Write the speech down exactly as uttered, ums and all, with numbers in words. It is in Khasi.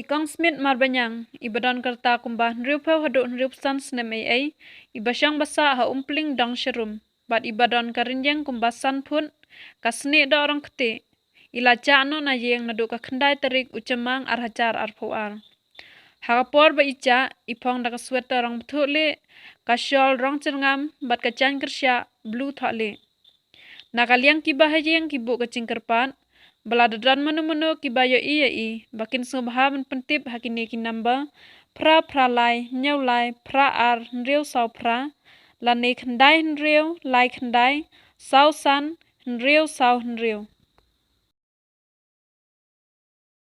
Kong Smit Marbaniang, iba don ka rta kumba hynriewphew haduh hynriewphew san snem eiei, iba shong ba sah ha Umpling Dong Sharum, bad iba don ka rynieng kumba san phut, ka snieh doh rong ktieh, i la jah noh na ïing naduh ka khyndai tarik u Jymmang ar hajar arphew ar. Ha ka por ba i jah, i phong da ka sweater rong bthuh lieh, ka shawl rong jyrngam, bad ka jaiñ kyrshah blue thoh lieh. Na ka liang kiba ha ïing ki buh ka jingkyrpad ba lada don mano mano kiba ïohi ïa i, ba kin sngewbha ban pyntip ha kine ki number: phra phra lai hynñiew lai phra ar hynriew saw phra, lane khyndai hynriew lai khyndai saw san hynriew saw hynriew.